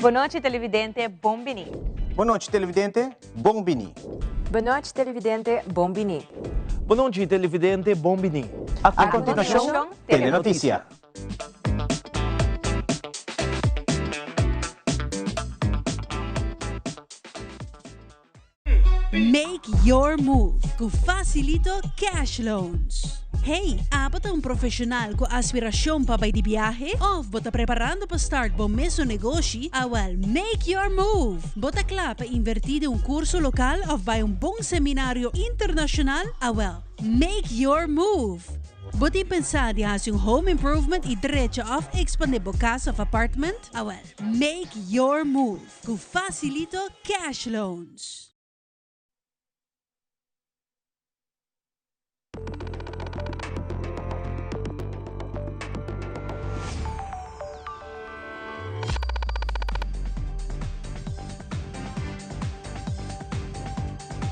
Bon nochi televidente, bon bini. Bon nochi televidente, bon bini. Bon nochi televidente, bon bini. Bon nochi televidente, bon bini. A continuacion, Telenoticia. Make your move ku Facilito Cash Loans. Hey, abo ta un profesional ku aspiracion pa bai di biahe? Of bo ta preparando pa start bo mesun negoshi? Awel, make your move! Bo ta kla pa inverti den un curso local of bai un bon seminario internacional? Awel, make your move! Bo tin pensa di hasi un home improvement y drecha of expande bo cas of apartment? Awel, make your move! Ku Facilito Cash Loans.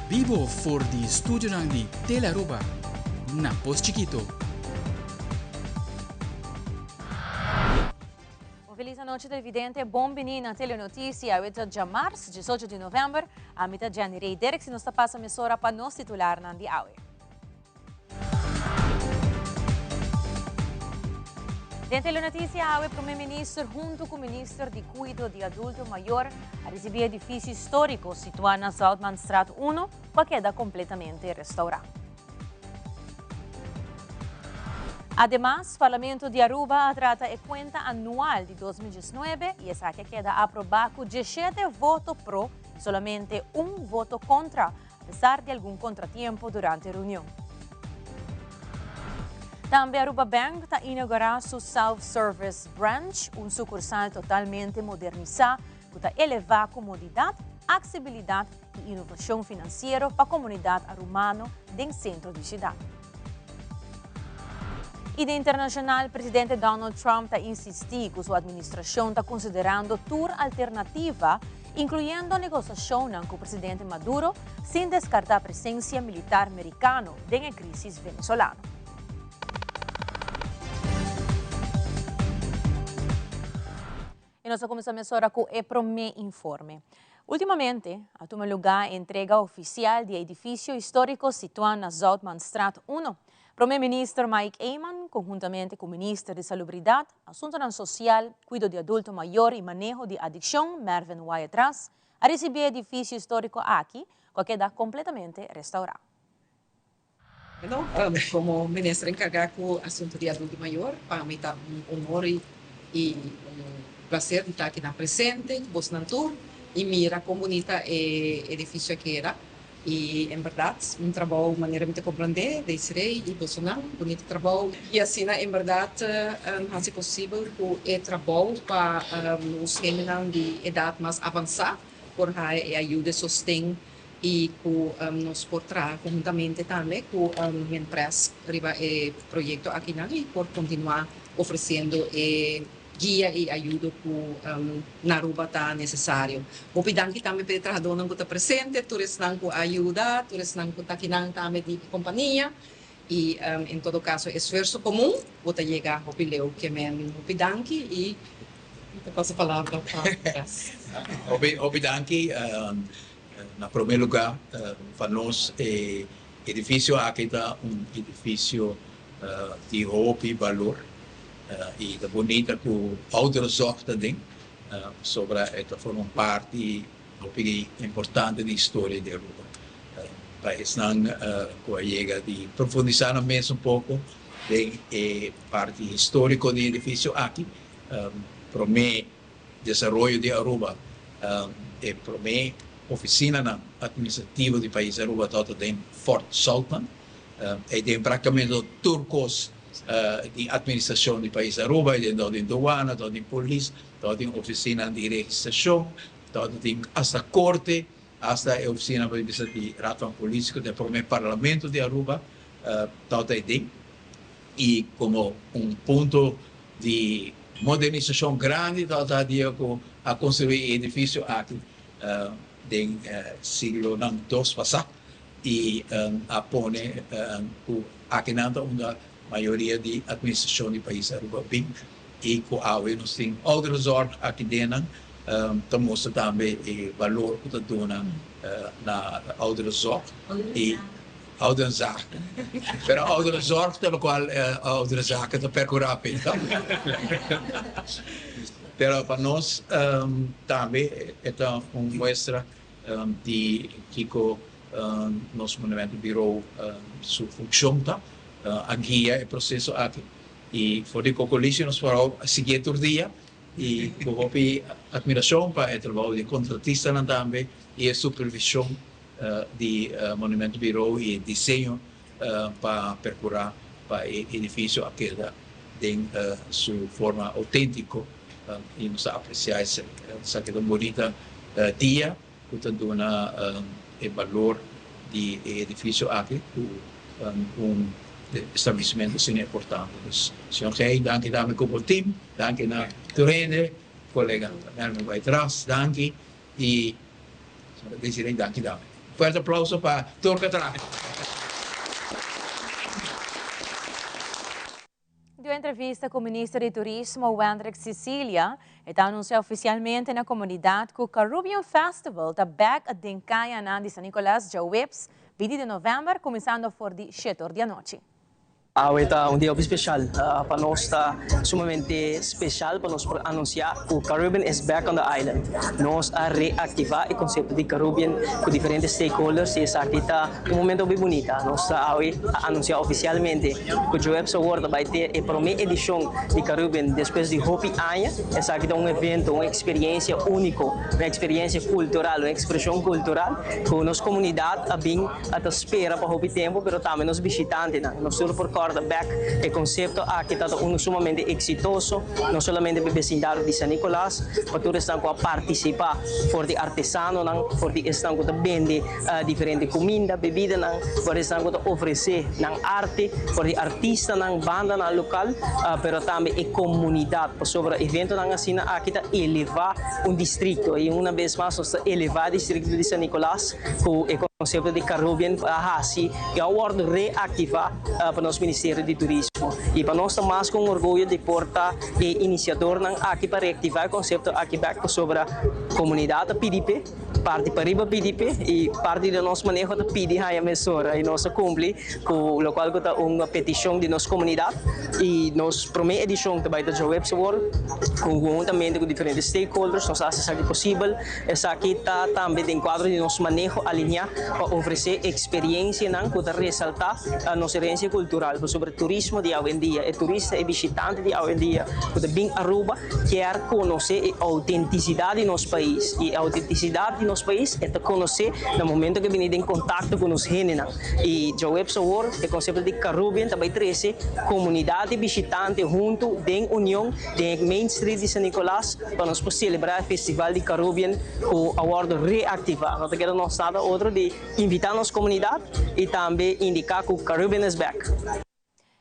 Bibo for di studionan di Telearuba na Pos Chikito. Un feliz anochi televidente, bon bini na Telenoticia. Awe ta djamars, 18 di november. Ami ta Jenny Rey Derks y nos ta pasa mesora pa nos titularnan di awe. Den Telenoticia awe, Prome Minister hunto cu Minister di Cuido di Adulto Mayor a ricibi edificio historico situa na Zoutmanstraat 1 cu a keda completamente restaura. Ademas, Parlamento di Aruba a trata e cuenta anual di 2019 y esaki a keda aproba cu 17 voto pro y solamente un voto contra, a pesar di algun contratiempo durante e reunion. Tambe Aruba Bank ta inaugura su Self-Service Branch, un sucursal totalmente modernisa cu ta eleva comodidad, accesibilidad i inovashon finansiero pa komunidat arumano den sentro di siudat. I den internashonal, presidente Donald Trump ta insistí ku su administrashon ta konsiderando tur alternativa, inkluyendo negosashonnan ku presidente Maduro, sin deskartá presensia militar merikano den e krísis venezolano. I nos a kuminsá mesora ku e promé informe. Últimamente a tuma lugá e entrega ofisial di e edifisio históriko situá na Zoutmanstraat uno. Promé Minister Mike Eman, konhuntamente ku Minister di Salubridat, Asuntonan Sosial, Kuido di Adulto Mayor i Maneho di Adikshon, Mervin Wyatt-Ras, a risibí e edifisio históriko aki, ku a keda kompletamente restaurá. Bueno, como minister encarga cu asunto di adulto mayor, pa mi ta un honor y un placer di ta akinan presente cu bosnan tur y mira con bunita e edificio a keda. Y en berdad un trabou manera mi ta comprende, Desiree y bosonan, bunita trabou. Y asina en berdad haci posibel cu e trabou pa nos hendenan di edad mas avansa por haya e ayuda y sosten i ku nos por traha konhuntamente tambe ku Minpres riba e proyekto akinan i por kontinuá ofresiendo e guia i ayudo ku na Aruba ta nesesario. Hopi danki tambe pa e trahadónan ku ta presente, tur esnan ku a yuda, tur esnan ku ta akinan tambe di e kompania i en todo kaso esfuerso komun bo ta yega hopi leu. Ke men hopi danki i mi ta pasa palabra pa Ras. Hopi hopi danki. Na prome luga pa nos e edificio aki ta un edificio di hopi balor y ta bunita cu ouderenzorg ta den pasobra e ta forma un parti hopi importante di historia di Aruba. Pa esnan cu a yega di profundisa nan mes un poco den e parti historico di e edificio aki, prome Desaroyo di Aruba. E prome oficinanan administrativo di pais Aruba tabata den Fort Sultan. Ei den practicamente tur cos di administracion di pais Aruba. Ei den tabatin douana, tabatin polis, tabatin oficinanan di registracion, tabatin hasta corte, hasta e oficina por bisa di Raad van Politie cu ta e prome parlamento di Aruba tabata ei den. Y como un punto di modernisacion grandi tabata dia cu a construi e edificio aki den siglonan dos pasa y a pone cu akinan ta unda mayoria di administracion di pais Aruba bin y cu awe nos tin ouderenzorg aki den nan. Ta mustra tambe e balor ku ta duna na ouderenzorg i ouderenzaken. Pero ouderenzorg ta lokual ouderenzaken ta perkurá p'e. Pero pa nos tambe e ta un muestra di kiko nos Monumentenbureau su funshon ta, a guia e proseso aki. I for di Cocolishi nos por a siguié tur dia I ku hopi admirashon pa e trabou di kontratistanan tambe i e supervishon di Monumentenbureau i e diseño pa perkurá pa e edifisio a keda den su forma outéntiko i nos ta apresiá esaki ta un bunita dia ku ta duna e balor di e edifisio aki ku un establisimentu asina importante. Dus señor Gey, danki tambe ku bo tim, danki na tur hende, kolega Mervin bai tras, danki i señora Desiree danki tambe. Un fuerte aplauso pa tur ku a traha. Den un entrevista ku Minister di Turismo Wendrick Cicilia, e ta anunsiá ofisialmente na komunidat ku Carubbian Festival ta bèk den kayanan di San Nicolas djaweps 20 di novèmber kuminsando for di shete or di anochi. Awe ta un dia hopi special pa nos. Ta sumamente special pa nos por anuncia cu Carubbian is back on the island. Nos a reactiva e concepto di Carubbian cu diferente stakeholders y esaki ta un momento hopi bunita. Nos ta awe a anuncia oficialmente cu djoeps awor ta bay te e prome edicion di Carubbian despues di hopi aña. Esaki ta un evento, un experiencia unico, un experiencia cultural, un expresion cultural cu nos comunidad a bin A ta spera pa hopi tempu, pero tambe nos bishitantenan. Nos tur por kòrda bèk e konsepto aki ta ta unu sumamente eksitoso, no solamente pa e besindario di San Nicolas, pa tur esnan ku a partisipá, for di artesanonan, for di esnan ku ta bende diferente kuminda, bebidanan, for di esnan ku ta ofresé nan arte, for di artistanan, bandanan lokal, pero tambe e komunidat, pasobra eventonan asina aki ta elevá un distrikto i una bes mas nos ta elevá e distrikto di San Nicolas. Ku e konsepto di Carubbian a hasi i a wòrdu reaktivá pa nos Ministerio di Turismo. I pa nos ta mas ku un orguyo di por ta e inisiadornan aki pa reaktivá e konsepto aki bèk pasobra komunidat a pidi p'e, parti pariba pidi p'e i parti di nos maneho ta pidi haña mesora i nos a kumpli ku lokual ku ta un petishon di nos komunidat i nos promé edishon ta bai ta djaweps awor konhuntamente ku diferente stakeholders nos a hasi esaki posibel. Esaki ta tambe den kuadro di nos maneho alineá pa ofresé eksperiencianan ku ta resaltá nos herensia kultural. Pasobra turismo di awendia, e turista, e bishitante di awendia ku ta bin Aruba kier konosé e outentisidat di nos pais. I e outentisidat di nos pais e ta konosé na momento ku e bini den kontakto ku nos hendenan. I djaweps awor e konsepto di Carubbian ta bai trese komunidat di bishitante huntu den union den e Main Street di San Nicolas pa nos por celebra e festival di Carubbian cu a wordo reactiva. No ta keda nos nada otro di invita nos comunidad y tambe indica cu Carubbian is back.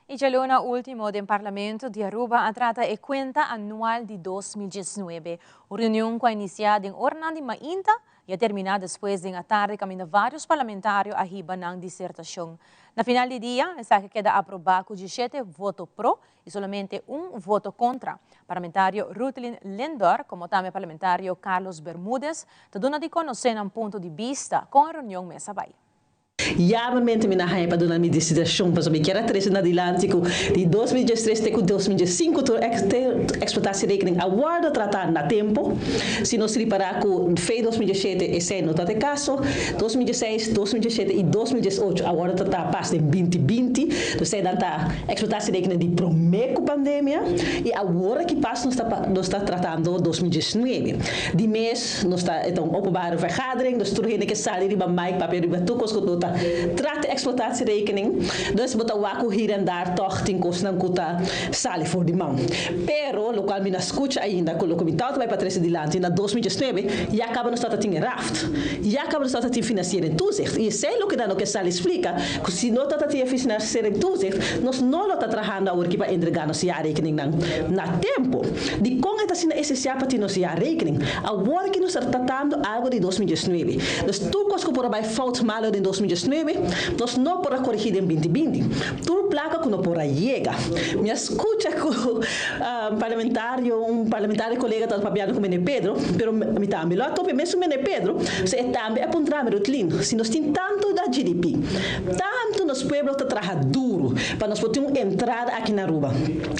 Y djaluna ultimo den Parlamento di Aruba a trata e cuenta anual di 2019. Un reunion cu a inicia den oranan di mainta y a termina despues den atardi caminda varios parlamentario a hiba nan disertacion. Na final di dia esaki a keda aproba cu 17 voto pro y solamente un voto contra. Parlamentario Ruthlyn Lindor como tambe parlamentario Carlos Bermudez ta duna di conoce nan punto di bista con e reunion mes a bay. Yaramente mi na haña pa duna mi disertashon pasobra mi kier a trese na dilanti ku di 2013 te ku 2015 tur exploitatierekening a wòrdu tratá na tempu. Si nos ripará ku fe 2017 esei no ta e kaso, 2016, 2017 i 2018 a wòrdu tratá pas den 2020, dus eseinan ta Exploitatierekening di promé ku pandemia i awor aki pas nos ta nos ta tratando 2019. Di mes nos ta e ta un openbare vergadering dus tur hende ke sali riba mic papia riba tur kos ku no ta trata exploitatierekening. Dus bo ta wak ku hier en daar tòg tin kosnan ku ta sali for di man. Pero lokual mi na skucha ainda ku loke mi tabata bai pa trese dilanti na 2019 ya kaba nos tabata tin e raft. Ya kaba nos tabata tin financiering toezicht i esei loke nan no ke sali splika Ku si no ta ta tin e financiering toezicht, nos no lo ta trahando aworki pa entregá nos jaarrekeningnan na tempu. Dikon e ta asina esensial pa tin nos jaarrekening? Aworki nos ta tratando algu di 2019. Dus tur kos ku por a bai fout malo den 2019. 19, nos no por a korigí den 2020. Tur plaka ku no por a yega. Mi a skucha ku parlamentario, un parlamentario kolega tabata papiando ku Meneer Pedro, pero mi tambe lo a topa e mesun Meneer Pedro, so e tambe a puntra mi, Rutlin, si nos tin tantu na GDP, tantu nos pueblo ta traha duru pa nos por tin un entrada aki na Aruba,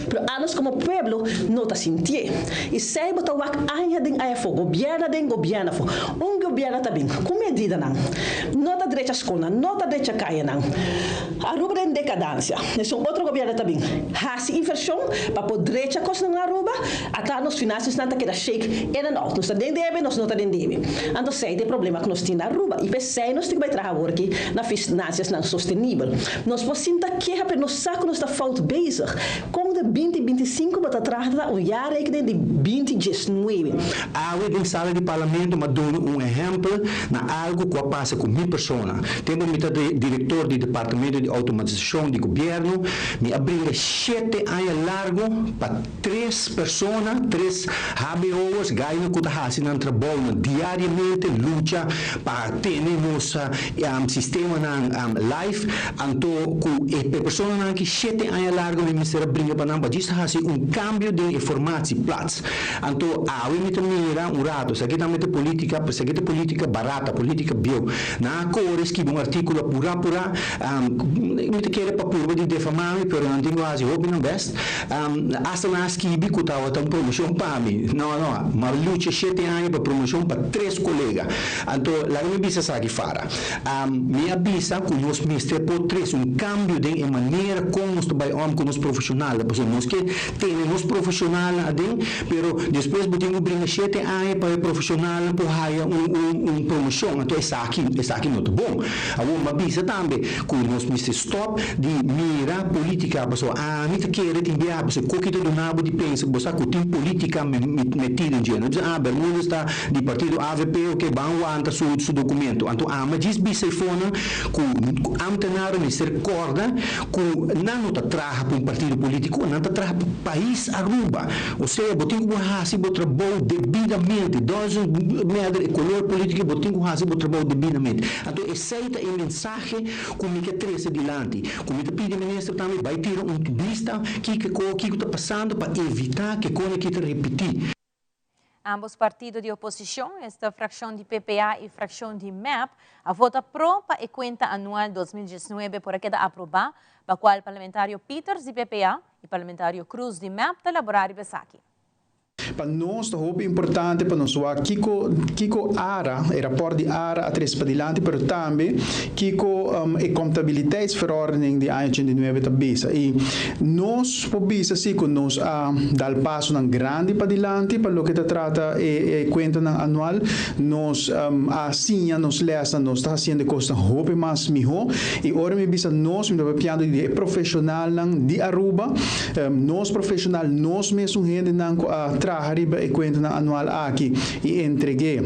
pero anos komo pueblo no ta sintié. I esei bo ta wak aña den aña afó, gobièrnu aden, gobièrnu afó. Un gobièrnu ta bin ku medidanan, no ta drecha skolnan, no ta drecha kayanan. Aruba den dekadansia. Esun otro gobièrnu ta bin hasi invershon pa por drecha kosnan na Aruba, ata nos finansiasnan ta keda shake in and out. Nos ta den debe, nos no ta den debe. Anto esei ta e problema ku nos tin na Aruba i p'esei nos tin ku bai traha awor aki na finansiasnan sostenibel. Nos por sinta keha pero nos sa ku nos ta fout bezig. Kon den 2025 bo ta traha ta un jaarrekening di 2019? Awe den sala di parlamento m'a duna un ehempel na algo cu a pasa cu mi persona. Tempo mi ta director di departamento di automatisacion di gobierno, mi a bringa shete aña largo pa tres persona, tres HBO'ers, gainan cu ta haci nan trabounan diariamente, lucha pa tene nos sistemanan live. Anto cu e personanan aki shete aña largo mi mester a bringa pa nan pa djis haci un cambio den e formatie plaats. Anto awe mi ta mira un rato, esaki tambe ta politica, pero esaki ta politica barata, politica bieu. Nan a core skibi un articulo apura apura, mi ta kere pa purba di defama mi, pero nan tin cu haci hopi nan best. Hasta nan a skibi cu tawata un promocion pa mi. No, no, m'a lucha shete aña pa promocion pa tres colega. Anto laga mi bisa esaki Fara. Mi a bisa cu nos mester por trece un cambio den e manera con nos ta bay om cu nos profesionalnan, pasobra nos ke tene nos profesionalnan aden, pero despues bo tin cu bringa shete aña pa e profesionalnan por haya un un un promocion, anto esaki esaki no ta bon. Awor mi a bisa tambe cu nos mester stop di mira politica, pasobra ami ta kere tin biaha pasobra koki ta duna bo di pensa cu bo sa cu tin politica meti den dje. No bisa ah Bermudez ta di partido avp ok ban wanta su su documento, anto ama djis bisa e fonan cu ambtenaren mester corda cu nan no ta traha pa un partido politico, nan ta traha pa pais Aruba. Osea, bo tin cu haci bo trabou debidamente, doesn't matter e color politico, bo tin cu haci bo trabou debidamente. Anto esey ta e mensahe cu mi ke trece dilanti, cu mi ta pidi minister tambe bay tira un bista kico kico ta pasando pa evita ke con aki ta ripiti. Ambos partido di oposicion, esta fraccion di PPA y fraccion di MEP, a vota pro pa e cuenta anual 2019 por a keda aproba, pa cual parlamentario Pieters di PPA y parlamentario Cruz di MEP ta elabora riba esaki. Pa nos ta hopi importante pa nos wak kiko kiko ARA, e raport di ARA a trese padilanti, pero tambe kiko e Comptabiliteitsverordening di aña 89 ta bisa. I nos por bisa si ku nos a dal pasonan grandi padilanti pa loke ta trata e kuentanan anual. Nos a siña nos lèsnan, nos ta hasiendo e kosnan hopi mas mihó. I ora mi bisa nos, mi ta papiando di e profeshonalnan di Aruba, nos profeshonal, nos mesun hendenan ku a traha riba e kuentanan anual aki i entreg'é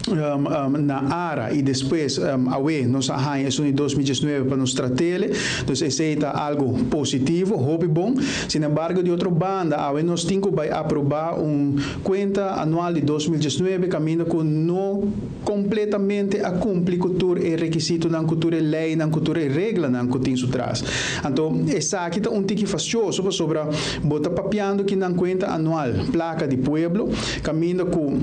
na ARA i despues awe nos a haña esun di 2019 pa nos trat'ele. Dus esei ta algu positivo, hopi bon. Sinembargo di otro banda awe nos tin ku bai aprobá un kuenta anual di 2019 kaminda ku no kompletamente a kumpli ku tur e rekisitonan, ku tur e leinan, ku tur e reglanan ku tin su tras. Anto esaki ta un tiki fastioso pasobra bo ta papiando ki nan kuenta anual, plaka di pueblo, kaminda ku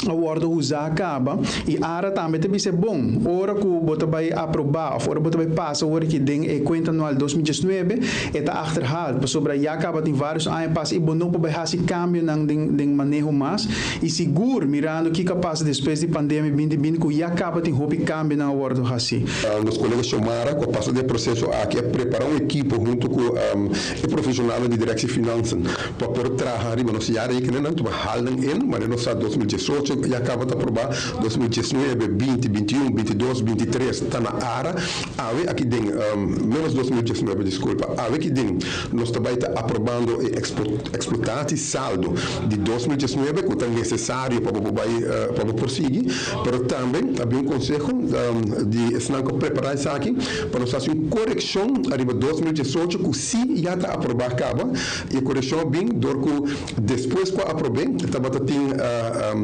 a wòrdu usá kaba i ara tambe ta bisa e bon ora ku bo ta bai aprobá òf ora bo ta bai pasa ora ki den e kuenta anual 2019 e ta achterhaald pasobra ya kaba tin vários aña pasa i bo no por bai hasi kambionan den den maneho mas i sigur mirando kiko a pasa despues di pandemia 2020 ku ya kaba tin hopi kambionan a wòrdu hasi. Nos kolega Xiomara ku a pasa den e proseso aki a prepará un ekipo huntu ku e profeshonalnan di Directie Financiën pa por traha riba nos jaarrekeninnan, tuma hal nan in, manera nos sa 2018 ya kaba ta aprobá, 2019, 20, 21, 22, 23 ta na ara, awe aki den, menos 2019 diskulpa, awe aki den nos ta bai ta aprobando e explotatie saldo di 2019 ku ta nesesario pa bo por bai pa bo por sigui, pero tambe a bin un konseho di esnan ku a prepará esaki pa nos hasi un korekshon ariba 2018 ku si ya ta aprobá kaba. E korekshon a bin dor ku despues ku a aprob'é tabata tin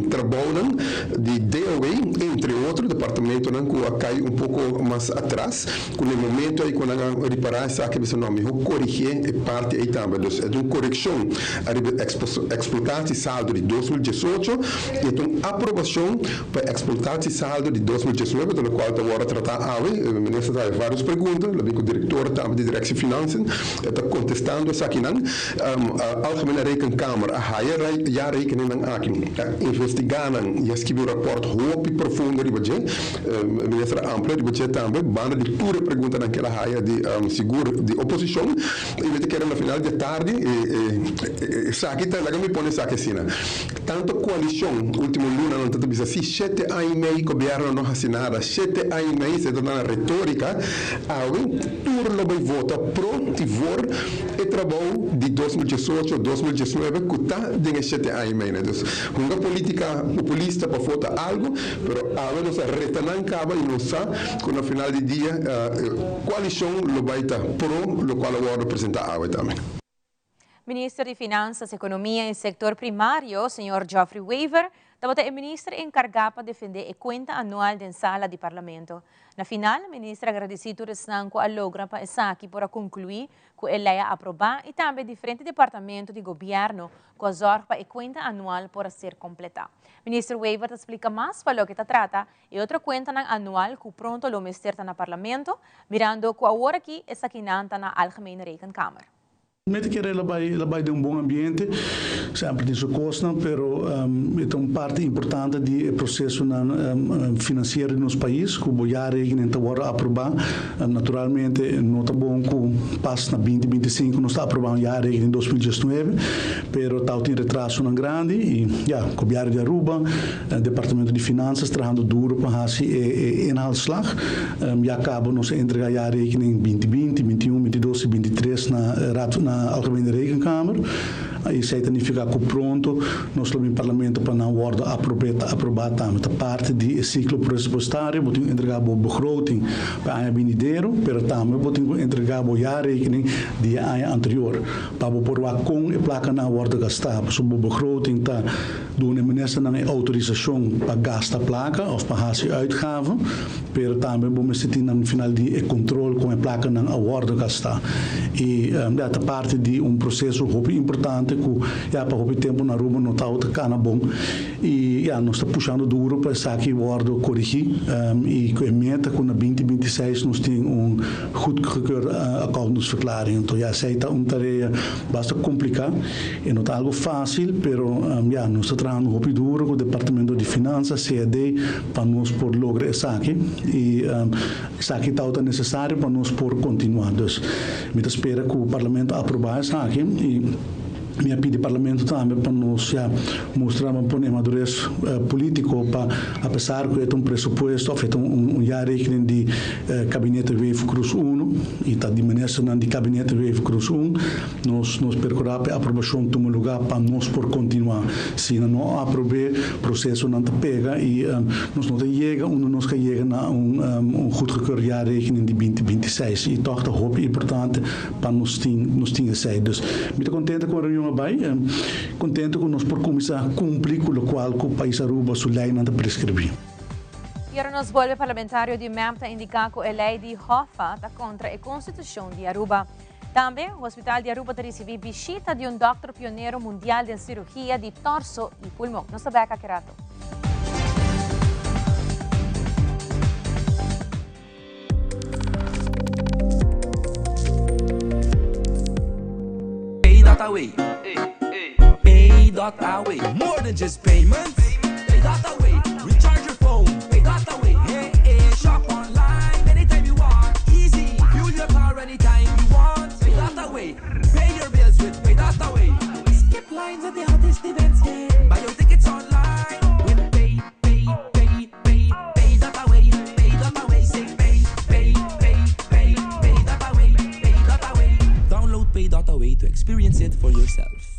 trabounan di DOW entre. entre otro departamentonan ku a kai un poko mas atras, ku na e momento ei ku nan a ripará esaki a bisa no, mihó korigé e parti ei tambe. Dus e ta un korekshon ariba e eksplotatiesaldo di 2018 i e ta un aprobashon pa e eksplotatiesaldo di 2019, ta lokual ta wòrdu tratá awe. E minister ta haña vários pregunta, lo bin ku direktor tambe di Directie Financiën e ta kontestando esakinan. Algemene Rekenkamer a haya jaarrekeninnan aki, a investigá nan i a skibi un rapòrt hopi profundo riba dje. Minister a amplia riba dje tambe, banda di tur e preguntanan ku el a haya di sigur di oposishon. I mi ta kere na final di e tardi esaki ta, laga mi pone esaki asina, tanto koalishon ultimo lunanan ta ta bisa si shete aña i mei gobièrnu no hasi nada, shete aña i mei, esei ta nan retórika, awe tur lo bai vota pro i voor e trabou di 2018, 2019 ku ta den e shete aña i mei. Dus hunga politika populista pafó ta algu, pero awe nos a reta nan kaba i nos sa ku na final di dia koalishon lo bai ta pro lokual a wòrdu presentá awe tambe. Minister di Finanzas, Economia y Sector Primario, señor Geoffrey Wever, tabata e minister encarga pa defende e cuenta anual den sala di Parlamento. Na final, minister a gradici tur esnan cu a logra pa esaki por a conclui cu e ley a aproba y tambe diferente departamento di gobierno cu a zorg pa e cuenta anual por a ser completa. Minister Wever ta splica mas pa loke ta trata e otro cuentanan anual cu pronto lo mester ta na Parlamento, mirando cu awor aki esakinan ta na Algemene Rekenkamer. Mi ta kere el a bai el a bai den un bon ambiente, semper tin su kosnan, pero e ta un parti importante di e prosesonan finansiero di nos pais ku bo jaarrekening ta wòrdu aprobá. Naturalmente no ta bon ku pas na binti 25 nos ta aprobá un jaarrekening 2019, pero tau tin retrasonan grandi i ya, Gobièrnu di Aruba, Departamento di Finansas trahando duro pa hasi e inhaalslag. Ya caba nos a entrega jaarrekening 2020, 21, 22 y 23 na Raad na Algemene Rekenkamer. Esey ta nifica cu pronto nos lo bin Parlamento pa nan wordo aproba tambe. Ta parti di e ciclo presupuestario, bo tin cu entrega bo begroting pa e aña binidero, pero tambe bo tin cu entrega bo jaarrekening di e aña anterior pa bo por wak con e placanan a wordo gasta. Pasobra bo begroting ta Duna e ministernan e outorisashon pa gasta plaka òf pa hasi uitgaven, pero tambe bo mester tin na final di e kontrol kon e plakanan a wòrdu gastá. I ya ta parti di un proseso hopi importante ku ya pa hopi tempu na Aruba no tabata kana bon i ya nos ta pushando duro pa esaki wòrdu korigí i ku e meta ku na 2026 nos tin un goedgekeurde accountantsverklaring. Anto ya esei ta un tarea basta kompliká. E no ta algo fácil, pero ya, nos ta trahando hopi duro ku Departamento di Finansa, CAD, pa nos por logra esaki. I esaki tabata nesesario pa nos por kontinuá. Dus, mi ta spera ku Parlamento aprobá esaki i mi a pidi Parlamento tambe pa nos ya mustra, pone e madures polítiko pa apesar ku e ta un presupuesto òf e ta un jaarrekening di Kabinete Wever-Croes uno i ta di ministernan di Kabinete Wever-Croes un, Nos nos percura pa e aprobacion tuma lugar pa nos por continua. Si nan no aprobe, procesonan ta pega y nos no ta yega unda nos ka yega na un un goedgekeurd jaarrekening di 2026. Y toch ta hopi importante pa nos tin nos tin esey. Dus mi ta contento cu e reunion a bay, contento cu nos por cuminsa cumpli cu locual cu pais Aruba su leynan ta prescribi. Y ora nos bolbe parlamentario di mep ta indica cu e ley di Hoffa ta contra e constitucion di Aruba. Tambe, Hospital di Aruba ta ricibi bishita di un dokter pionero mundial den cirugia di torso y pulmon. Nos ta bek aki rato. Pay.away Pay.away More than just payments Pay.away Recharge your phone Pay.away Hey, hey, shop online anytime you want Easy Fuel your car anytime you want Pay.away Pay your bills with Pay.away Skip lines at the hottest events yeah. Buy your tickets online with Pay, Pay, Pay, Pay, Pay.away Pay.away Say Pay, Pay, Pay, Pay, Pay.away Pay.away Download Pay.away to experience it for yourself.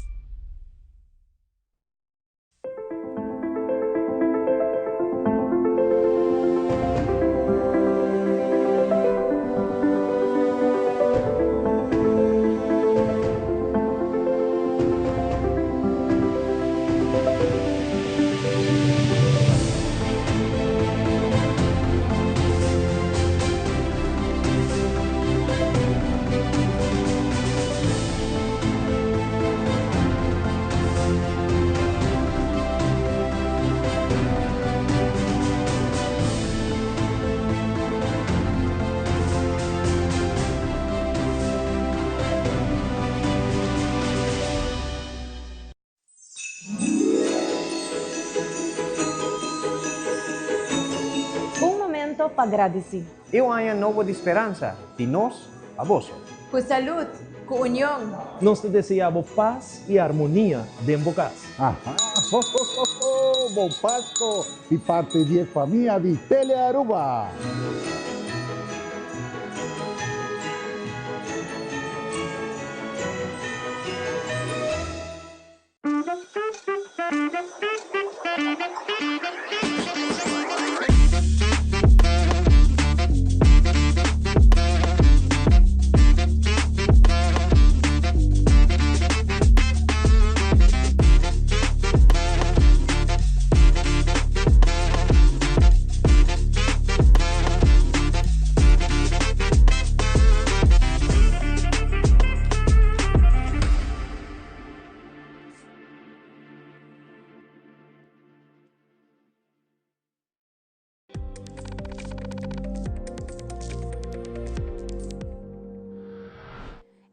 deseo pa gradici. Y un aña nobo di speransa, di nos pa boso. Cu salud, cu union. Nos ta desea bo paz y armonia den bo cas. Aha, ho ho ho ho, bon Pasco di parti di e famia di Telearuba.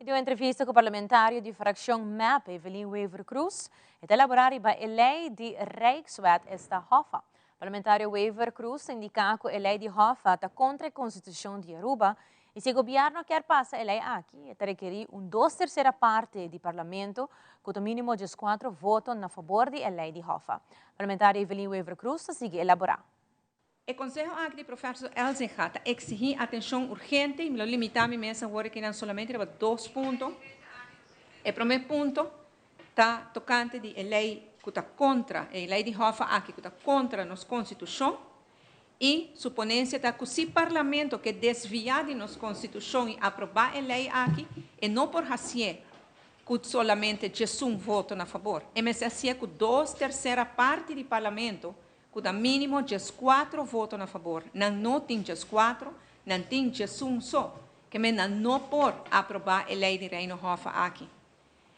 Den un entrevista cu parlamentario di fraccion mep, Evelyn Wever-Croes, e ta elabora riba e ley di Rijkswet esta Hoffa. Parlamentario Wever-Croes ta indica cu e ley di Hoffa ta contra e constitucion di Aruba y si e gobierno kier pasa e ley aki, e ta rekeri un dos tercera parte di parlamento cu ta minimo diescuatro voto na fabor di e ley di Hoffa. Parlamentario Evelyn Wever-Croes ta sigui elabora. E konseho aki di Profèrsor Elzinga ta eksihí atenshon urgente i mi lo limitá mi mes awor akinan solamente riba dos punto. E promé punto ta tokante di e lei ku ta kontra, e lei di Hoffa aki ku ta kontra nos konstitushon i su ponensia ta ku si Parlamento ke desviá di nos konstitushon i aprobá e lei aki e no por hasié ku solamente djesun voto na fabor. E mester hasié ku dos tersera parti di Parlamento ku ta mínimo djeskuatro voto na fabor. Nan no tin djeskuatro, nan tin djesun so. Ke men nan no por aprobá e lei di Reino Hoffa aki.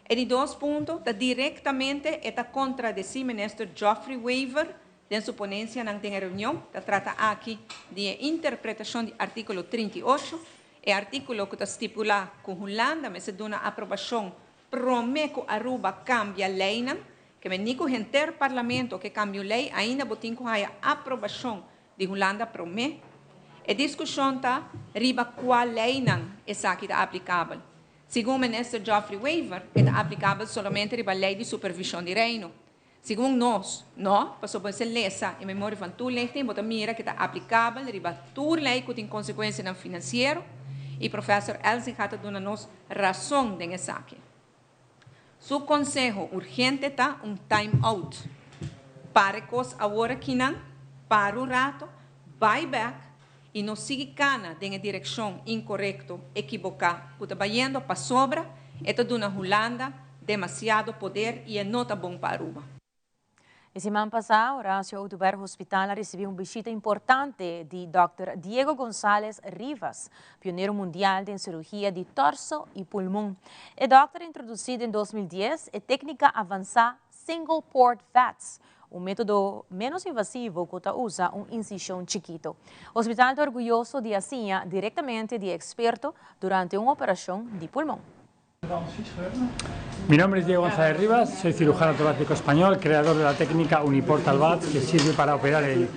E di dos punto ta direktamente e ta kontradesí Minister Geoffrey Wever den su ponensianan den e reunion. Ta trata aki di e interpretashon di artíkulo 38, e artíkulo ku ta stipulá ku Hulanda mester duna aprobashon promé ku Aruba kambia leinan. Ke men ni ku henter Parlamento ke kambia un lei ainda bo tin ku haya aprobashon di Hulanda promé. E diskushon ta riba kua leinan esaki ta aplikabel. Segun Minister Geoffrey Wever, e ta aplikabel solamente riba Lei di Supervishon di Reino. Segun nos, no, pasobra bo mester lesa e Memoria van Toelichting, bo ta mira ku e ta aplikabel riba tur lei ku tin konsekuensianan finansiero i Professor Elzinga ta duna nos rason den esaki. Su konseho urgente ta un time out. Para e kos awor akinan, para un rato, bai bek i no sigui kana den e direkshon inkorekto, ekiboká, ku ta bayendo pasobra e ta duna Hulanda demasiado poder i e no ta bon pa Aruba. E siman pasá Horacio Oduber Hospital a risibí un bishita importante di dòkter Diego Gonzalez Rivas, pionero mundial den sirugia di torso i pulmon. E dòkter a introdusí den 2010 e téknika avansá Single Port VATS, un método ménos invasivo ku ta usa un insishon chikito. Hospital ta orguyoso di a siña direktamente di e eksperto durante un operashon di pulmon. Mi nombre es Diego González Rivas, soy cirujano torácico español, creador de la técnica Uniportal VATS, que sirve para operar el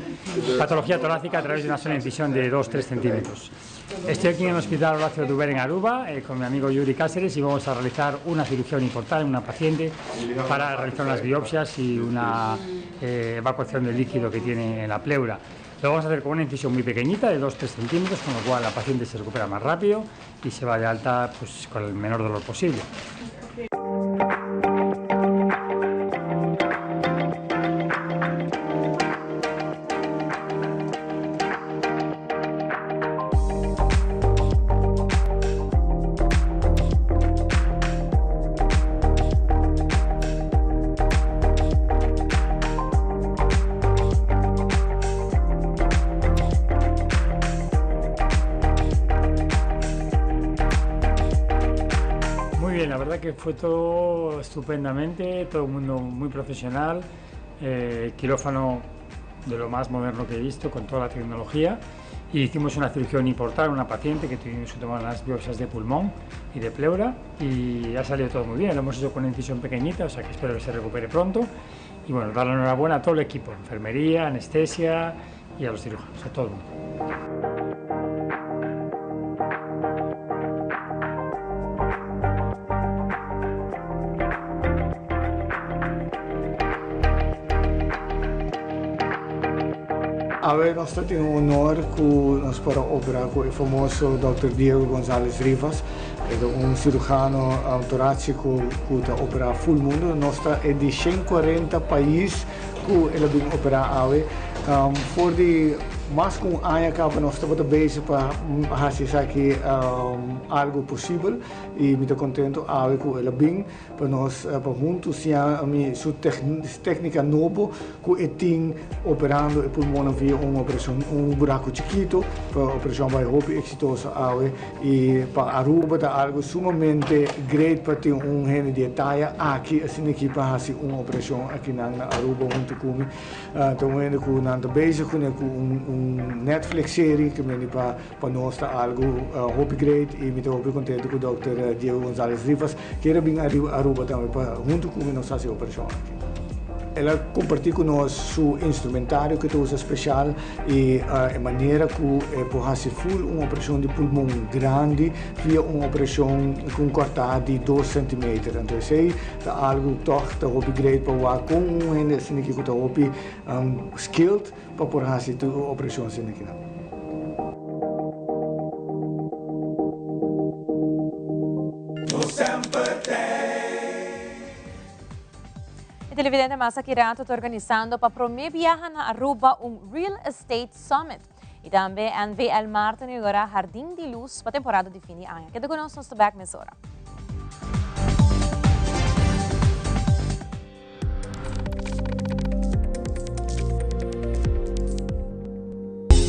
patología torácica a través de una sola incisión de 2-3 centímetros. Estoy aquí en el Hospital Horacio Oduber en Aruba eh, con mi amigo Yuri Cáceres y vamos a realizar una cirugía uniportal en una paciente para realizar unas biopsias y una eh, evacuación del líquido que tiene en la pleura. Lo vamos a hacer con una incisión muy pequeñita de 2-3 centímetros, con lo cual la paciente se recupera más rápido y se va de alta pues, con el menor dolor posible. Muy bien, la verdad que fue todo estupendamente, todo el mundo muy profesional, eh, quirófano de lo más moderno que he visto, con toda la tecnología. Y hicimos una cirugía uniportal una paciente que tuvimos que tomar unas biopsias de pulmón y de pleura y ha salido todo muy bien. Lo hemos hecho con una incisión pequeñita, o sea que espero que se recupere pronto. Y bueno, dar la enhorabuena a todo el equipo, enfermería, anestesia y a los cirujanos, a todo el mundo. Awe nos ta tin un honor ku nos por a opera ku e famoso Dòkter Diego Gonzalez Rivas. E ta un cirujano torácico ku ta opera ful mundu. Nos ta e di 140 pais ku el a bin opera awe. For di mas ku un aña kaba nos tabata bezig pa hasi esaki algu posibel i mi ta kontentu awe ku el a bin. Pa nos pa huntu siña mi su técnica nobo cu e tin operando e pulmonnan via un operacion, un buraco chikito, pa operacion a bay hopi exitoso awe y pa Aruba ta algo sumamente great pa tin un hende di e taya aki asina aki pa haci un operacion akinan na Aruba hunto cu mi. Ta un hende cu nan ta bezig cune cu un Netflix serie cu meni pa Pa nos ta algu hopi great y mi ta hopi contento cu Dòkter Diego Gonzalez Rivas kier a bin Aruba tambe pa hunto cu mi nos haci e operacion aki. El a comparti cu nos su instrumentario cu e ta usa special y e manera cu e por haci full un operacion di pulmon grandi via un operacion cu un corta di dos centimeter. Anto esey ta algu toch ta hopi great pa wak con un hende asina aki cu ta hopi skilled pa por haci tur operacion asina aki nan. E televidente mas aki rato ta organisando pa prome biaha na Aruba un Real Estate Summit. Y tambe NVL Mar ta inaugura Jardin di Luz pa temporada di fin di aña. Keda cu nos, nos ta back mesora.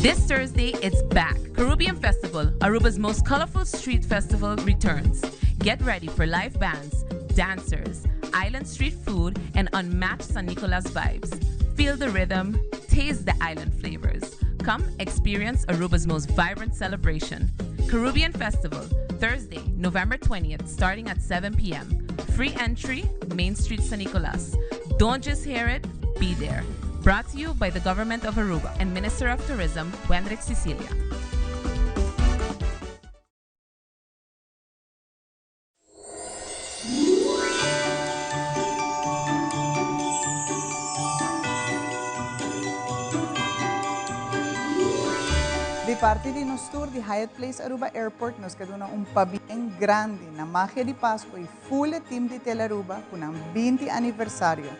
This Thursday, it's back. Caribbean Festival, Aruba's most colorful street festival, returns. Get ready for live bands, dancers, island street food, and unmatched San Nicolas vibes. Feel the rhythm, taste the island flavors. Come experience Aruba's most vibrant celebration. Caribbean Festival, Thursday, November 20th, starting at 7 p.m. Free entry, Main Street, San Nicolas. Don't just hear it, be there. Brought to you by the Government of Aruba and Minister of Tourism, Wendrick Cecilia. Di parti di nos tur di Hyatt Place Aruba Airport nos ke duna un pabien grandi na Magia di Pasco y full e team di Telaruba cu nan 20 aniversario.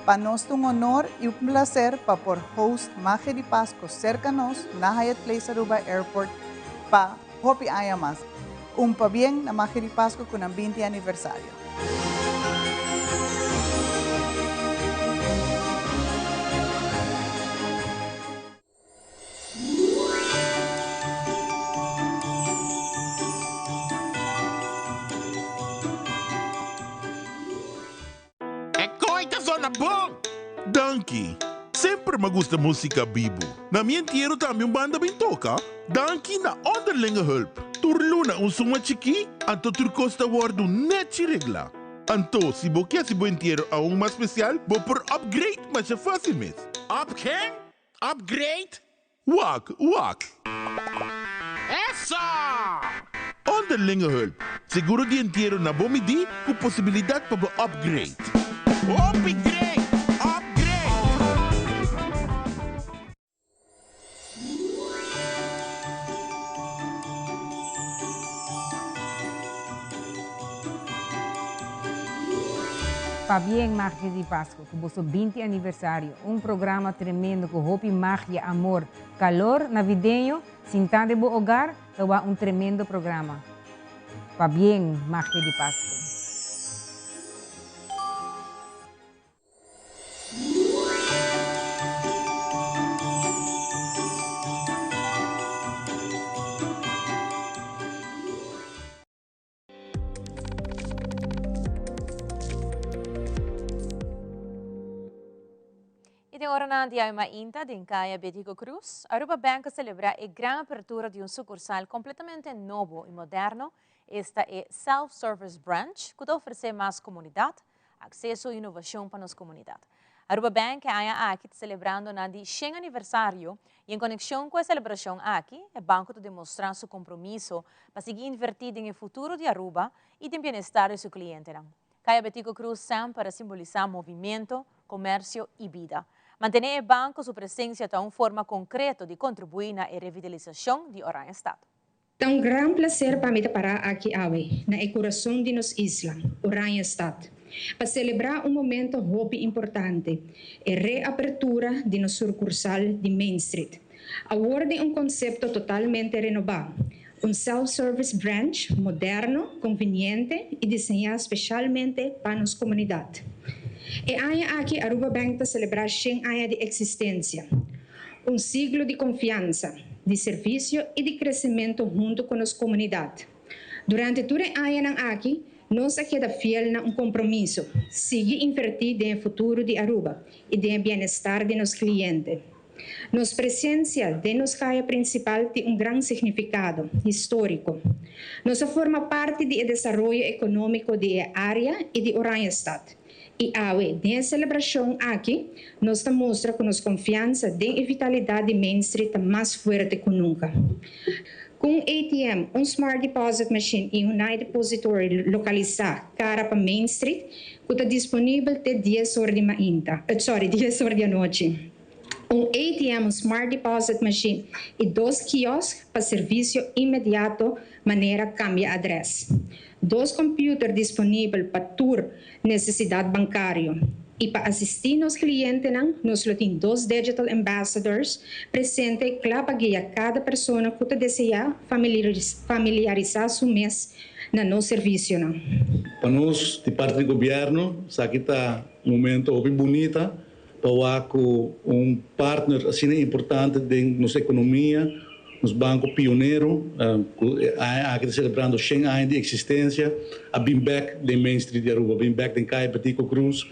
Pa nos ta un honor y un placer pa por host Magia di Pasco cerca nos na Hyatt Place Aruba Airport pa hopi aña mas. Un pabien na Magia di Pasco cu nan 20 aniversario. E koe ta zona bon! Danki! Semper m'a gusta musica bibu. Na mi entiero tambe un banda bin toca. Danki na Onderlinge Hulp. Tur luna un suma chikí, anto tur cos ta wordu nechi regla. Anto, si bo ke haci bo entiero aun mas special, bo por upgrade masha facil mes. Up ken? Upgrade? Wak, wak. Eso! Onderlinge hulp, seguro di entiero na bo midí ku posibilidat pa bo upgrade. Hopi great! Upgrade! Pabien Magia di Pasco cu boso 20 aniversario. Un programa tremendo cu hopi magia, amor, calor navideño. Sinta den bo hogar ta wak un tremendo programa. Pabien Magia di Pasco. Y den oranan di awe mainta den Caya Betico Croes, Aruba Bank a celebra e gran apertura di un sucursal completamente nobo y moderno, esta e Self-Service Branch, cu ta ofrece mas comunidad, Acceso y innovacion pa nos comunidad. Aruba Bank e aña aki ta celebrando nan di shen aniversario y en conexion cu e celebracion aki, e banco ta demostra su compromiso pa sigui inverti den e futuro di Aruba y den bienestar di su clientenan. Caya Betico Croes semper a simbolisa movimento, comercio y bida. Mantene e banco su presencia ta un forma concreto di contribui na e revitalisacion di Oranjestad. Ta un gran placer pa mi ta para aki awe, na e curason di nos isla, Oranjestad, pa celebra un momento hopi importante, e reapertura di nos surcursal di Main Street. Awor den un concepto totalmente renoba, un self-service branch moderno, conveniente y diseña specialmente pa nos comunidad. E aña aki Aruba Bank ta celebra 100 aña di existencia. Un siglo di confiansa, di servicio y di crecemento hunto cu nos comunidad. Durante tur e añanan aki, nos a keda fiel na un compromiso, sigui inverti den e futuro di Aruba y den e bienestar di nos cliente. Nos presencia den nos caya principal tin un gran significado historico. Nos a forma parti di e desaroyo economico di e area y di Oranjestad. Y awe, den e celebracion aki, nos ta mustra cu nos confiansa den e vitalidad di Main Street ta mas fuerte cu nunca. Cu un ATM, un Smart Deposit Machine y un Night Depository localisa cara pa Main Street, cu ta disponibel te 10 or di mainta, sorry, 10 or di anochi. Un ATM, un Smart Deposit Machine y dos kiosk pa servicio inmediato manera cambia adres. Dos computer disponibel pa tur necesidad bancario. Y pa asisti nos clientenan, nos lo tin dos Digital Ambassadors presente cla pa guia cada persona cu ta desea familiarisa su mes na nos servicionan. Pa nos, di parti di gobierno, esaki ta un momento hopi bunita pa wak cu un partner asina importante den nos economia, nos banco pionero, cu e aña aki ta celebrando 100 aña di existencia, a bin bek den Main Street di Aruba, a bin bek den Caya Betico Croes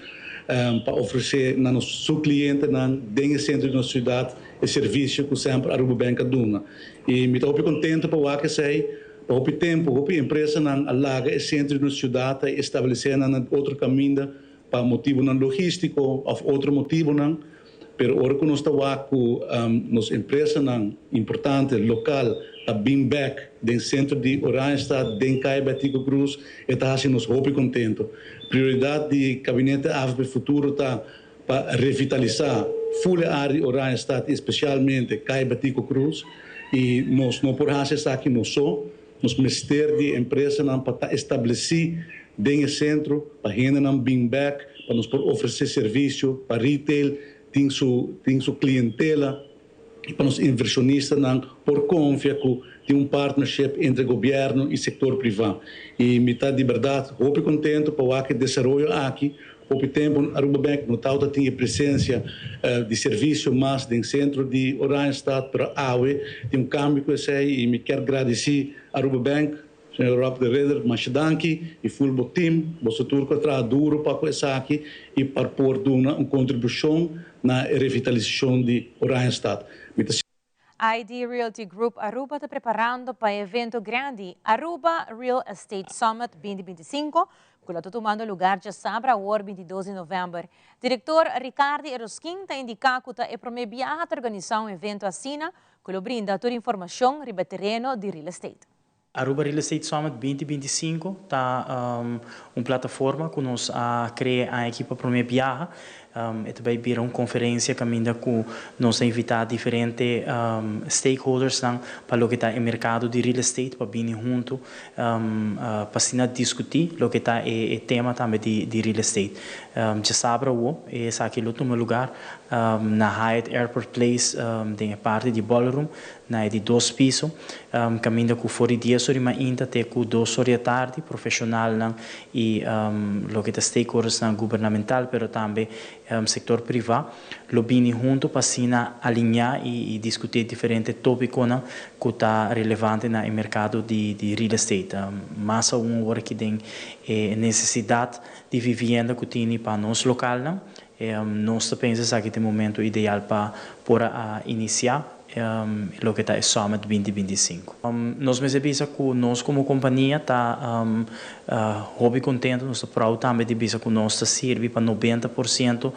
pa ofrece na nos su clientenan den e centro di nos ciudad e servicio cu semper Aruba Bank a duna. Y mi ta hopi contento pa wak esey. Pa hopi tempo, hopi empresanan a laga e centro di nos ciudad ta establece nan na otro caminda pa motibonan logístiko òf otro motibonan, pero ora ku nos ta wak ku nos empresanan importante lokal ta bin bèk den sentro di Oranjestad, den Kaya Betico Croes, e ta hasi nos hopi kontentu. Prioridat di Kabinete avp Futuro ta pa revitalisá ful e área di Oranjestad i espesialmente Kaya Betico Croes i nos no por hasi esaki nos so. Nos mester di e empresanan pa ta establesí den e sentro, pa hendenan bin bèk, pa nos por ofresé servisio, pa retail tin su tin su klientela i pa nos invershonistanan por konfia ku tin un partnership entre gobièrnu i sektor privá. I mi ta di bèrdat hopi kontentu pa wak e desaroyo aki. Hopi tempu Aruba Bank no tabata tin e presensia di servisio mas den sentro di Oranjestad, pero awe tin un kambio ku esei i mi kier gradisí Aruba Bank, señor Rob de Ridder, masha danki i ful bo tim, boso tur ku a traha duro pa ku esaki i pa por duna un kontribushon na e revitalisashon di Oranjestad. Mi ta. ID Realty Group Aruba ta preparando pa e evento grandi Aruba Real Estate Summit 2025, cu lo ta tumando lugar djasabra awor 22 di november. Director Ricardi Eroskin ta indica cu ta e prome biaha ta organisa un evento asina cu lo brinda tur informacion riba e tereno di real estate. Aruba Real Estate Summit 2025 ta un plataforma ku nos a krea aña aki pa promé biaha. E ta bai bira un konferensia kaminda ku nos a invitá diferente stakeholdersnan pa loke ta e merkado di real estate pa bini huntu pa asina diskutí loke ta e tema tambe di real estate. Djasabra awo esaki lo tuma lugar na Hyatt Airport Place den e parti di ballroom Na e di dos piso, kaminda ku for di dies or di mainta te ku dos or di atardi, profeshonalnan i loke ta stakeholdersnan gubernamental pero tambe sektor privá lo bini huntu pa asina aliñá i diskutí diferente tópikonan ku ta relevante na e merkado di real estate. Mas aun awor aki den e nesesidat di vivienda ku tini pa nos lokalnan, nos ta pensa esaki ta e momento ideal pa por a inisiá. Loke ta e Summit 2025. Nos mester bisa ku nos komo kompania ta hopi kontentu, nos ta proud tambe di bisa ku nos ta sirbi pa 90%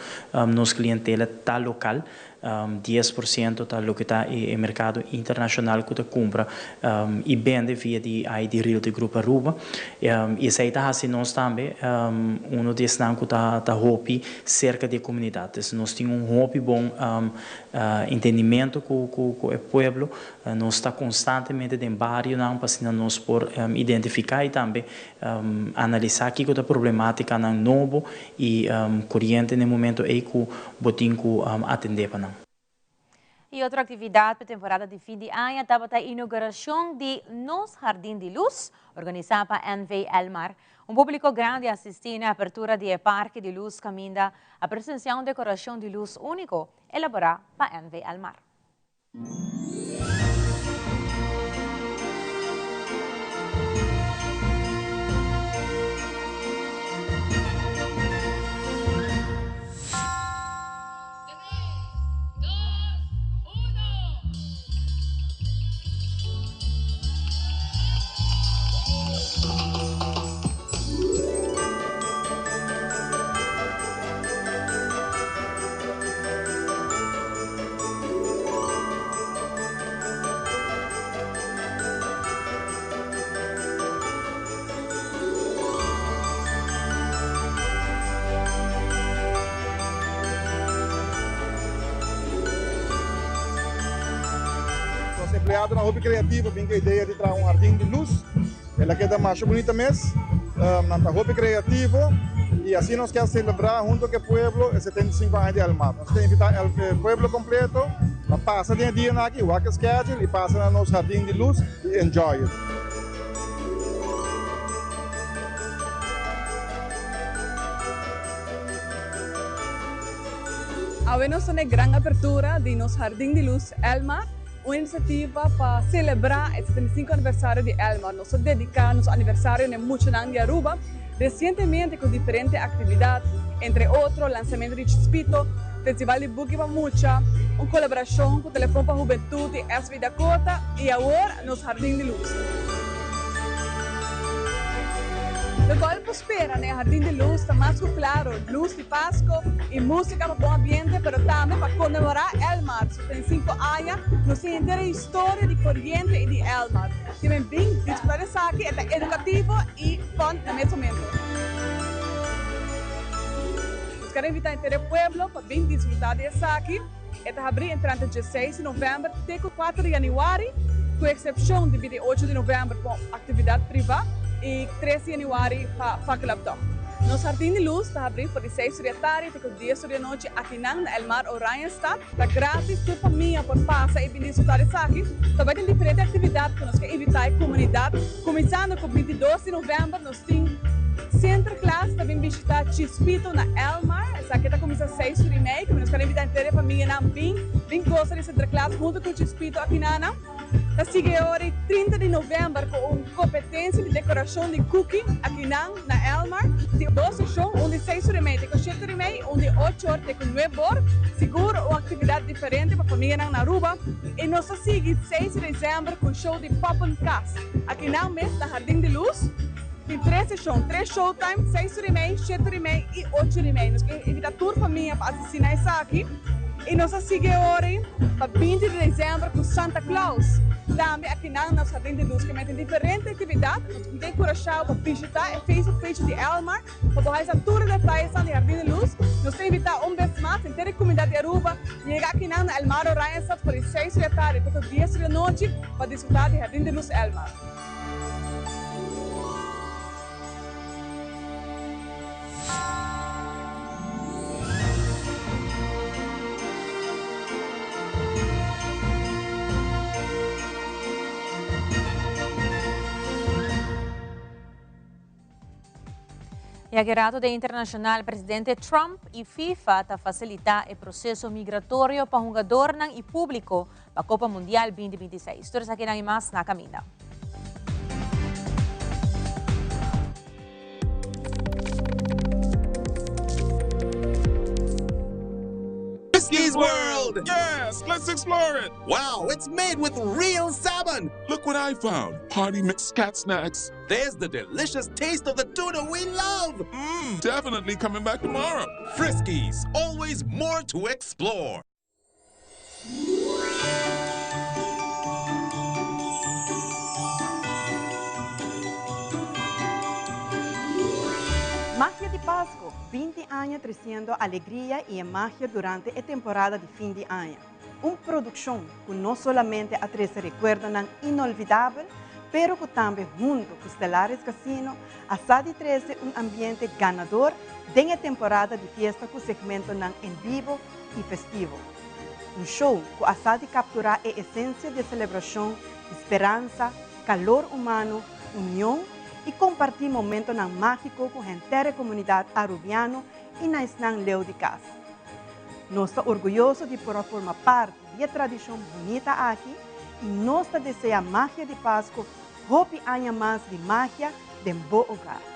nos klientela ta lokal. 10% ta loke ta e merkado internashonal ku ta kumpra i bende via di ID Realty Group Aruba. I esei ta hasi nos tambe uno di esnan ku ta hopi serka di e komunidat. Dus nos tin un hopi bon entendimentu ku e pueblo. Nos ta konstantemente den barionan pa asina nos por identifiká i tambe analisá kiko ta problemátikanan nobo i koriente na e momento ei ku bo tin ku atendé pa nan. E otro aktividat pa e temporada di fin di aña tabata e inougurashon di Nos Hardin di Lus, organisá pa NV Elmar. Un públiko grandi a asistí na e apertura di e parke di lus kaminda a presensiá un dekorashon di lus úniko elaborá pa NV Elmar. Nos empleadonan hopi creativo bin cu e idea di traha un hardin di luz. El a keda masha bunita mes. Nan ta hopi creativo y asina nos kier celebra hunto cu e pueblo e 75 aña di Elmar. Nos ta invita e pueblo completo pa pasa den e dianan aki, wak e schedule y pasa na nos hardin di luz y enjoy it. Awe nos ta na e gran apertura di nos Hardin di Luz Elmar. Un inisiativa pa selebrá e 75 aniversario di Elmar. Nos ta dediká nos aniversario na e muchanan di Aruba resientemente ku diferente aktividat, entre otro lansamentu di Chispito, Festival di Buki pa Mucha, un kolaborashon ku Telefon pa Hubentut i SV Dakota i awor nos Hardin di Lus. Lokual por spera na e Hardin di Lus ta mas ku klaro lus di Pasko i músika pa bon ambiente pero tambe pa konmemorá Elmar. Den sinku aña nos tin henter e historia di Koriente i di Elmar. Tin men bin disfruta di esaki, e ta edukativo i fun na mes momento. Nos kere invita henter e pueblo pa bin disfruta di esaki. E ta habri entrante dieseis di november te ku kuater di yanüari, ku eksepshon di 28 di november pa un aktividat priva i 3 di yanüari pa Fakkeloptocht. Nos Hardin di Lus ta habri for di seis ur di atardi te ku dies ur di anochi akinan na Elmar Oranjestad. Ta gratis, tur famia por pasa i bin disfruta di esaki. Ta bai tin diferente aktividat ku nos ke invitá e komunidat. Kuminsando ku 22 di novèmber nos tin Sinterklaas ta bin bishitá Chispito na Elmar. Esaki ta kuminsá seis ur i mei. Nos ke invitá henter e famianan bin bin gosa di Sinterklaas huntu ku Chispito akinanan. Ta sigui e ora di 30 di november ku un kompetensia di dekorashon di kuki akinan na Elmar. Tin dos seshon, un di seis ora i mei te ku shete ora i mei i un di ocho or te ku nuebe or. Sigur un aktividat diferente pa famianan na Aruba. I nos ta sigui 6 di desèmber ku show di Poppenkast akinan mes na Hardin di Luz. Tin tres seshon, tres showtime, seis ora i mei, shete ora i mei i ocho ora i mei. Nos ke invitá tur famia pa asistí na esaki. I nos a sigui e ora ei pa 20 di desèmber ku Santa Claus. Tambe akinan nos Jardín di Luz ke mete diferente aktividat. Nos ta enkurashá bo pa bishitá e Facebook page di Elmar pa bo haña sa tur e detayenan di Jardín di Luz. Nos ta invitá un bes mas henter e komunidat di Aruba yega akinan na Elmar Oranjestad for di seis ora di atardi te ku dies ora di anochi pa disfrutá di Jardín di Luz Elmar. Y aki rato den internacional, presidente Trump y FIFA ta facilita e proceso migratorio pa hungadornan y publico pa Copa Mundial 2026. Tur esakinan y mas na caminda. Friskies World! Yes, let's explore it! Wow, it's made with real salmon! Look what I found! Party mix cat snacks. There's the delicious taste of the tuna we love! Mmm, definitely coming back tomorrow. Friskies, always more to explore. Magia di Pasco, 20 aña treciendo alegria y e magia durante e temporada di fin di aña. Un produccion cu no solamente a trece recuerdonan inolvidabel, pero cu tambe hunto cu Stellaris Casino a sa di trece un ambiente ganador den e temporada di fiesta cu segmentonan en bibo y festivo. Un show cu a sa di captura e esencia di e celebracion di speransa, calor humano, union y comparti momentonan magico cu henter e comunidad Arubiano y na esnan leu di cas. Nos ta orguyoso di por a forma parti di e tradicion bunita aki y nos ta desea Magia di Pasco hopi aña mas di magia den bo hogar.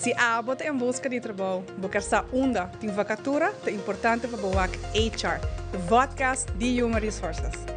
Si abo ta en buska di trabou, bo ker sa unda tin vakatura, ta importante pa bo wak HR, e vodcast di Human Resources.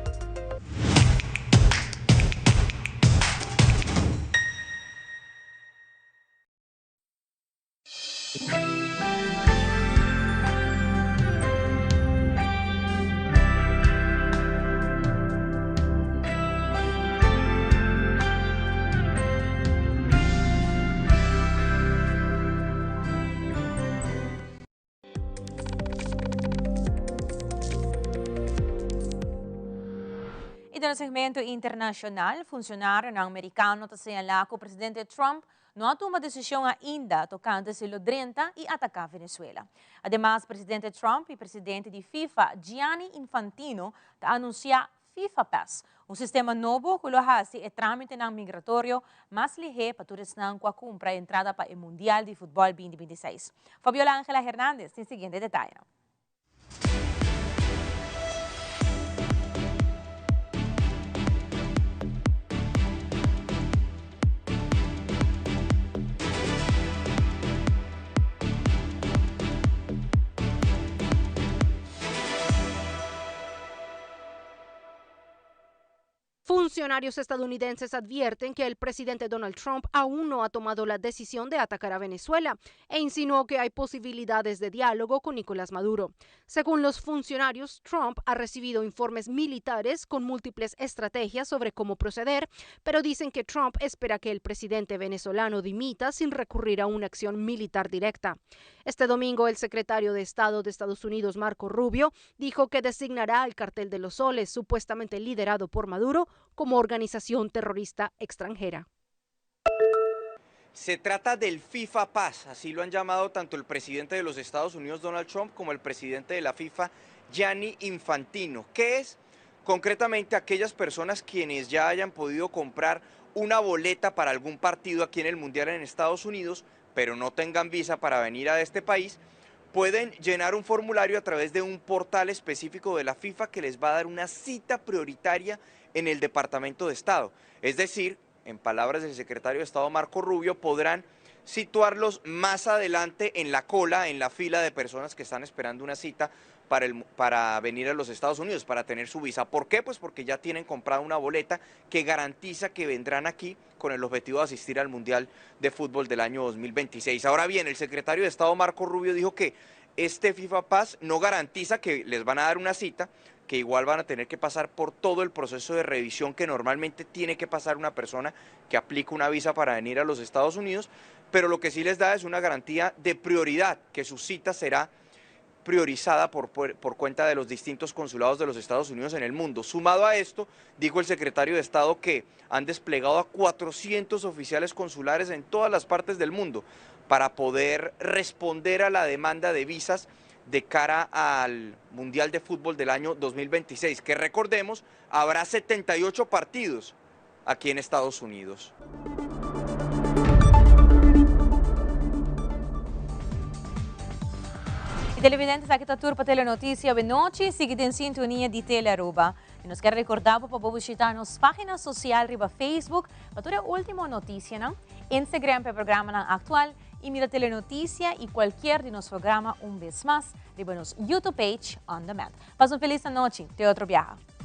Y den segmento internacional, funcionarionan mericano ta señala cu presidente Trump no a tuma decision ainda tocante si lo drenta y ataca Venezuela. Ademas, presidente Trump y presidente di FIFA, Gianni Infantino, ta anuncia FIFA Pass, un sistema nobo cu lo haci e tramitenan migratorio mas lihe pa tur esnan cu a cumpra entrada pa e Mundial di Futbol 2026. Fabiola Angela Hernandez tin siguiente detayenan. Funcionarios estadounidenses advierten que el presidente Donald Trump aún no ha tomado la decisión de atacar a Venezuela e insinuó que hay posibilidades de diálogo con Nicolás Maduro. Según los funcionarios, Trump ha recibido informes militares con múltiples estrategias sobre cómo proceder, pero dicen que Trump espera que el presidente venezolano dimita sin recurrir a una acción militar directa. Este domingo, el secretario de Estado de Estados Unidos, Marco Rubio, dijo que designará al Cartel de los Soles, supuestamente liderado por Maduro, como organización terrorista extranjera. Se trata del FIFA Pass, así lo han llamado tanto el presidente de los Estados Unidos, Donald Trump, como el presidente de la FIFA, Gianni Infantino, que es concretamente aquellas personas quienes ya hayan podido comprar una boleta para algún partido aquí en el Mundial en Estados Unidos, pero no tengan visa para venir a este país, pueden llenar un formulario a través de un portal específico de la FIFA que les va a dar una cita prioritaria en el Departamento de Estado. Es decir, en palabras del secretario de Estado Marco Rubio, podrán situarlos más adelante en la cola, en la fila de personas que están esperando una cita para venir a los Estados Unidos, para tener su visa. ¿Por qué? Pues porque ya tienen comprada una boleta que garantiza que vendrán aquí con el objetivo de asistir al Mundial de Fútbol del año 2026. Ahora bien, el secretario de Estado Marco Rubio dijo que este FIFA Pass no garantiza que les van a dar una cita, que igual van a tener que pasar por todo el proceso de revisión que normalmente tiene que pasar una persona que aplica una visa para venir a los Estados Unidos, pero lo que sí les da es una garantía de prioridad, que su cita será priorizada por cuenta de los distintos consulados de los Estados Unidos en el mundo. Sumado a esto, dijo el secretario de Estado que han desplegado a 400 oficiales consulares en todas las partes del mundo para poder responder a la demanda de visas de cara al Mundial de Fútbol del año 2026, que recordemos, habrá 78 partidos aquí en Estados Unidos. Y televidentes, aki ta tur pa Telenoticia Benochi, sigui den sintonia di Telearuba. Y nos kier recorda bo pa bo bishita nos pagina social riba Facebook pa tur e ultimo noticianan, Instagram pa e programanan actual y mira Telenoticia y cualkier di nos programa un bes mas riba nos YouTube page On Demand. Pasa un feliz anochi, te otro biaha.